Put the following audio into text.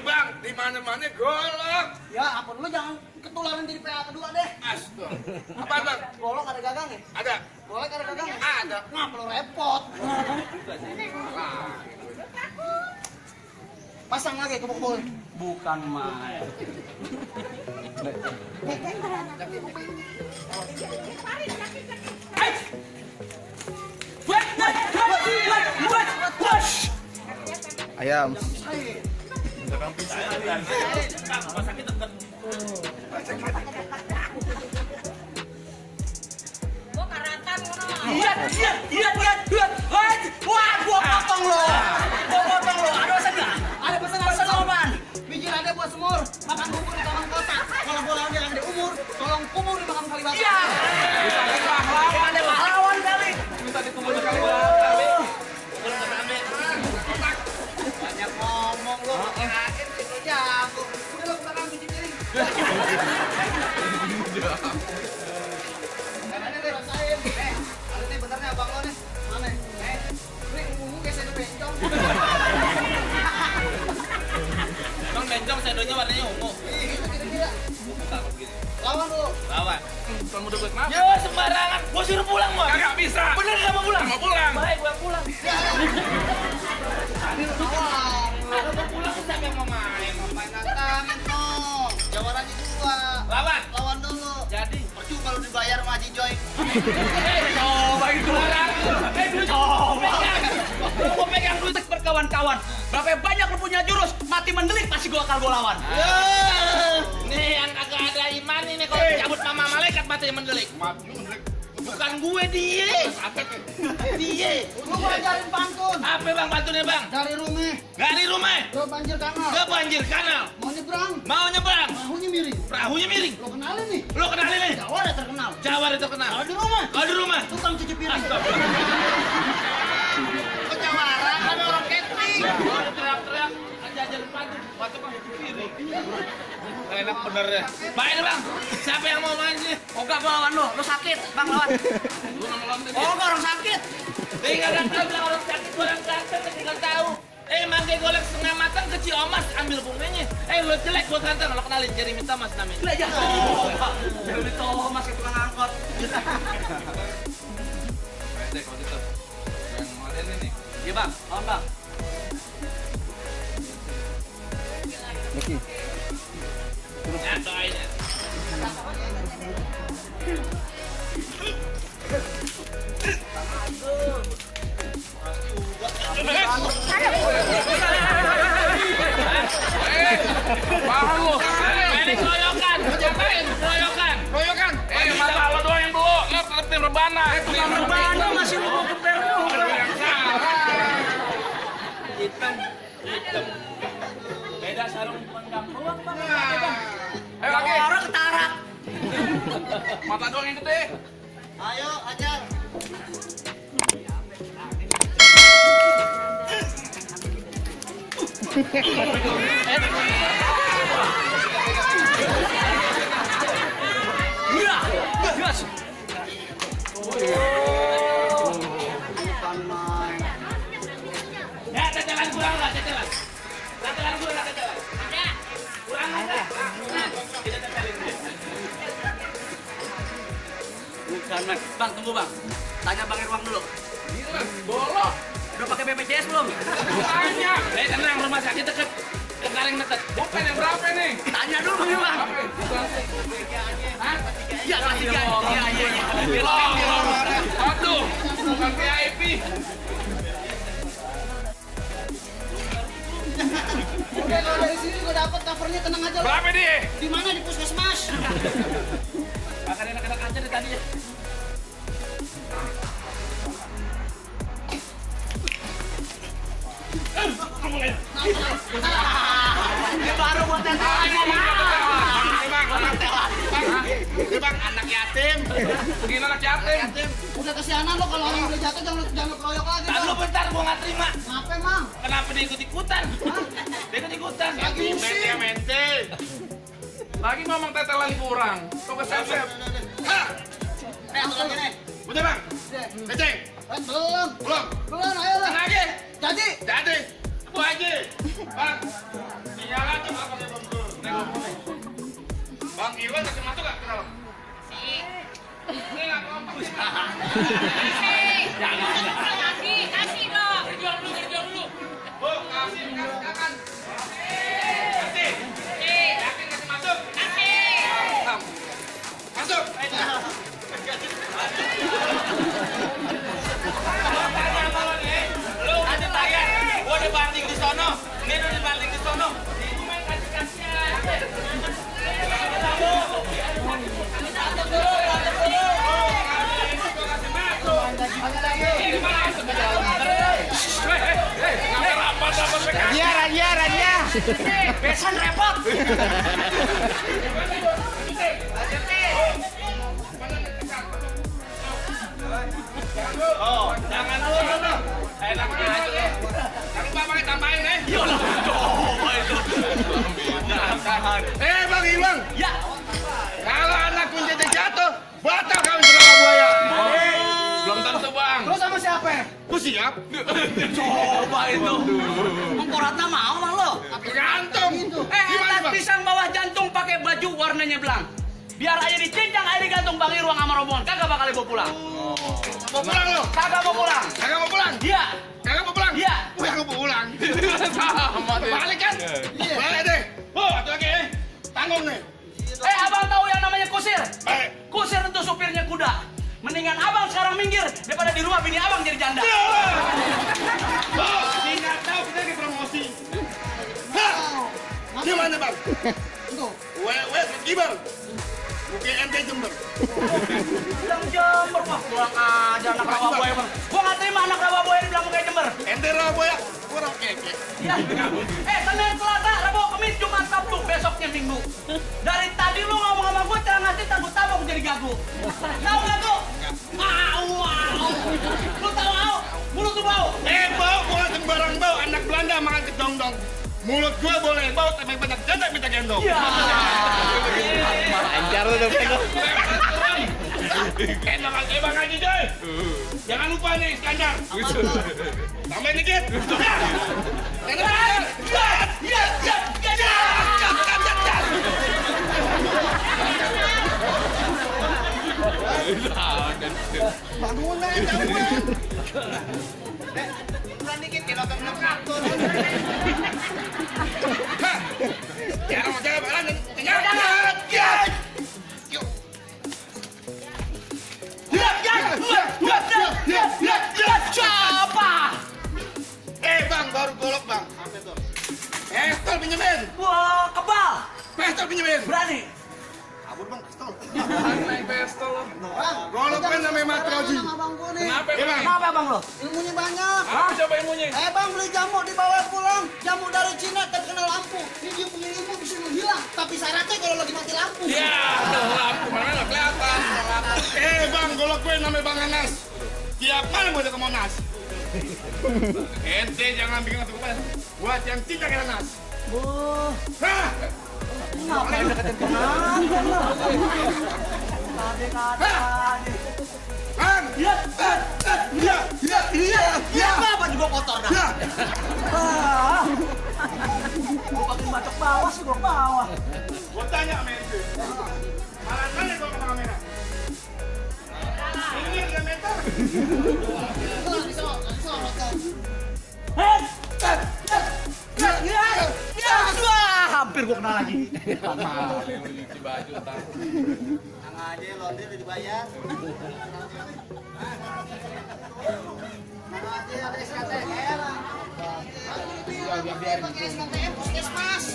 Bang, di mana-mana golok. Ya, apa dulu jangan ketularan jadi PA kedua deh. Astaga. Apa bang? Golok ada gagang ya? Ada. Golek ada gagang ya? Ada. Ngapa lu repot? Pasang lagi ke pukul. Bukan main. Ayam. Wah, gua potong lo. Ada pesan nggak? Ada pesan apaan? Biji lada buat semur, makan bubur di taman kota. Kalau gua lawan yang ada umur, tolong kubur di makam Kalibata. Iya. Ada pahlawan kali. Minta dikubur di kali. Banyak ngomong lo, kirain itu jago. Udah lo belakang biji piring. Karena deh rasain. Ada nih benarnya abang lo nih. Mana? Ini ungu kayak saya bencong. Bang bencong sedonya warnanya ungu. Kira-kira. Lawan dulu. Lawan. Kamu udah buat maaf? Ya sembarangan. Gua suruh pulang, Bang. Kagak bisa. Bener enggak mau pulang? Mau pulang. Baik, gua pulang. Tadi lu lawan. Kalau mau pulang siapa yang mau main? Main nantangin dong. Jawarannya dua. Lawan. Lawan dulu. Jadi Percuma lu dibayar sama Haji Joy. coba itu orang. Coba. Gua pegang duit berkawan-kawan. Berapa banyak lu punya jurus, mati mendelik pasti gua akan gua lawan. Nih yang agak ada iman ini kalau dicabut mama malaikat mati mendelik. Bukan gue dia. Dia. Lu gua ajarin pantun. Apa bang pantunnya bang? Dari rumah Dari rumah ke banjir kanal. ke banjir kanal. Mau nyebrang, Mau nyebrang, perahunya miring. perahunya miring. Lo kenalin nih. Lo kenalin nih. Jawa udah terkenal. Jawa itu kenal. Kalau di rumah, Kalau di rumah. tukang cuci piring. Kok Jawara ada orang catering. Kalau ada teriak-teriak ajarin pantun. Pantun bang piring. Enak bener ya. Baik bang. Siapa yang mau main sih? Oga gua lawan lo sakit, Bang lawan. Lu nggak ngelawan tadi. Oh, gua orang sakit. Tinggal kan tahu bilang orang sakit orang ganteng tinggal tahu. Mangga golek setengah matang ke Ciomas ambil bunganya. Lo jelek gua ganteng lo kenalin Jeremy Thomas namanya. Lah ya. Jeremy Thomas ke tukang angkot. Pendek waktu itu. Yang kemarin ini. Iya bang, lawan bang. Niki. Ya doain ya. Paham lu. Ini keroyokan, ngapain keroyokan? Royokan. Mata lo doang yang belum. Lo tetep tim rebana. Tukang Rebana masih mau geber lu. Yang salah. Hitam, hitam. Beda sarung penggang ruang bang. Ayo lagi. Orang ketarak. Mata doang yang gede. Ayo, ajar. Ya, tetelan kurang lah, tetelan. Tetelan kurang, tetelan. Ada. Kurang ada. Kita tetelin. Bukan, Bang. Bang, tunggu, Bang. Tanya Bang Irwan dulu. Gila, golok. Udah pakai BPJS belum? Tanya. Tenang, rumah sakit deket. Sekarang deket. Bukan yang berapa nih? Tanya dulu, Bang Irwan. Hah? Ya, kelas 3. Iya. Aduh, bukan VIP. Udah kalau dari sini gua dapat covernya tenang aja lo. Berapa dia? Di mana di puskesmas? Makan enak-enak aja dari tadi ya. Ini baru buat tetelan. Ini bang, anak yatim. Begini anak yatim. Udah kesianan lo kalau orang udah jatuh jangan lo keroyok lagi. Tahan Bang. lu bentar, gua nggak terima. Ngapa emang? Kenapa dia ikut-ikutan? Dia ikut-ikutan. Lagi musim. Mente. Lagi ngomong tetelan kurang. Coba sesep. Hah? Satu lagi nih. Udah bang. Keceng. Belum. Belum. Belum, ayo lah. Lagi. Jadi. Jadi. Kasih dong. Kerja dulu. Bu, kasih silakan. Kasih. Yakin kasih masuk? Kasih. Masuk. Lu kasih tanya, gua dibanting di sono, ini lu dibanting di sono. Ibu main kasih-kasih. Raja. Besan repot. Oh, jangan lu. Enak aja. Jangan lupa pakai tambahin nih. Yo lah, coba itu. Bang Iwan. Ya. Kalau anak kunci jatuh, batal kami serang buaya. Belum tentu bang. Terus sama siapa? Ku siap. Coba itu. Mengkoratna mau mah lo. Tergantung. Gimana Etat bang? pisang bawah jantung pakai baju warnanya belang. Biar aja dicincang air digantung Bang Irwang sama rombongan. Kagak bakal ibu pulang. Mau pulang lo? Kagak mau pulang. Kagak mau pulang? Iya. Kagak mau pulang? Iya. Gue yang mau pulang. Sama deh. Balik kan? Balik deh. Oh, satu lagi tanggung nih. Abang tahu yang namanya kusir? Baik. Kusir itu supirnya kuda. Mendingan abang sekarang minggir daripada di rumah bini abang jadi janda. Oh, tidak tahu kita lagi promosi. Hah? Gimana bang? Wes, gimana? Bukan ente Jember. Bilang Jember, wah kurang aja anak Rawabuaya bang. Gua nggak terima anak Rawabuaya dibilang kayak Jember. Ente Rawabuaya, kurang keke. Ya. Senin, Selasa, Rabu, Kamis, Jumat, Sabtu, besoknya Minggu. Dari tadi lu ngomong sama gua cara ngasih takut tabok jadi gagu. Tahu nggak gua? Mau. Lu tahu mau? Mulut tuh bau. Bau, bukan sembarang bau. Anak Belanda makan kedong-dong. Mulut gua boleh bau, tapi banyak janda minta gendong. Ya. Lancar lu dong. Gendong aja bang Haji Joy. Jangan lupa nih Iskandar. Tambahin dikit. Bangunan, bangunan. Kurang dikit kayak nonton film kartun. Jangan mau jalan jalan. Siapa? Bang, baru golok bang. Pistol pinjemin. Wah, kebal. Pistol pinjemin. Berani. Kabur bang, pistol. Naik pistol lo. Golok kan namanya matroji. Abang gua nih. Kenapa bang? Kenapa bang lo? Ilmunya banyak. Apa coba ilmunya? Bang beli jamu dibawa pulang. Jamu dari Cina terkena lampu. Ini dia punya ilmu bisa menghilang. Tapi syaratnya kalau lagi mati lampu. Ya, lampu mana nggak kelihatan. Bang, golok gue namanya Bang Anas. Tiap malam gue ke Monas. Ente jangan bikin aku lupa. Buat yang cinta kena Nas. Hah? Ngapain deketin pengantin lo? Kadek-kadek. Bang! Ya, apa juga kotor dah. Gua pakai bacok bawah sih gua bawah. Gue tanya sama ente. Malah tanya gue ke kamera. Ini 3 meter. Hampir gua kena lagi. Nyuci baju ntar. Tenang aja, laundry udah dibayar. Tenang aja, ada SKTR. Pakai SKTR, puskesmas.